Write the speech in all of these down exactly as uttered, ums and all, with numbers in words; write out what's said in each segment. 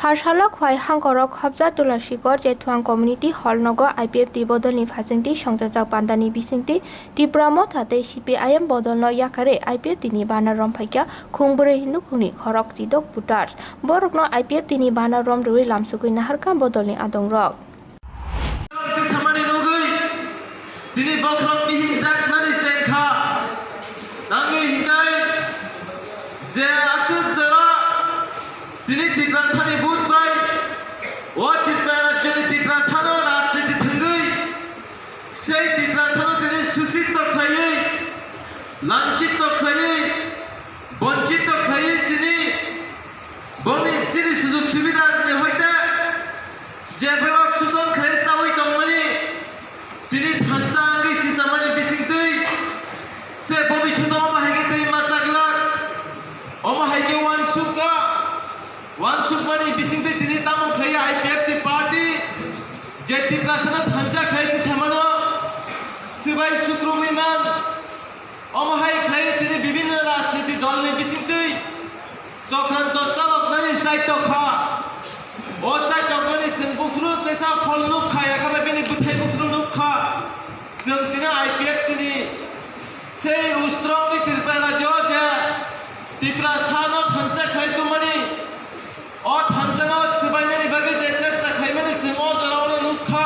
Arsalo Khwai hangkorok Khopja Tulashigor Jethuang Community Hall nogo I P F T bodolni phasingtwi songjajak bandani bisingtwi Tipra Motha tei C P I M bodolno yakarwi I P F T ni bana romphaikha khungbwrwi nukhungni khorok chidok voters. Borokno I P F T ni bana rom rwui lamsugwi naharkha bodolni adongrok. Samani nugwi tini bokhorok ni himjak nani chengkha. Nangwi hinkhe je aswk jora tini Tiprasani vote bai o Tipra rajyoni Tiprasano rajniti thwngwi sei Tiprasano tini susit to khlaiwi, lanchit to khlaiwi, bonchit to khlaiwi tini boni chini sujug subida ni hoite je borok suson khlai chawi tongmani tini thansa wngwi sichamani bisingtwi se bobishoto omo hai khe tei ma chaglak, omo hai khe uansukha, uansukmani bisingtwi tini tamo khlai I P F T party je Tiprasano thansa khlai twi samano swbai sukrubwi man. Omo hai khlai tini bibhinno rajniti dolni bisingtwi chokranto chaloknani chaitokha. O chaitokmani chwng buphuru teisa phol nukha, yakhabai bini bwthai buphuru nukha. Chwng tini I P F T ni sei ustrongwi Tripura rajyo je Tiprasano thansa khlai tongmani, o thansano swbainani bagwi je chesta khlaimani chwng o jorao nukha.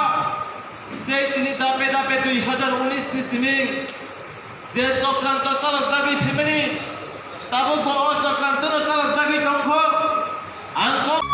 Sei tini dape dape dui hazar unis ni siming je chokranto chalokjagwi phaimani, tabuk bo o chokrantono chalokjagwi tongkho. Ang kok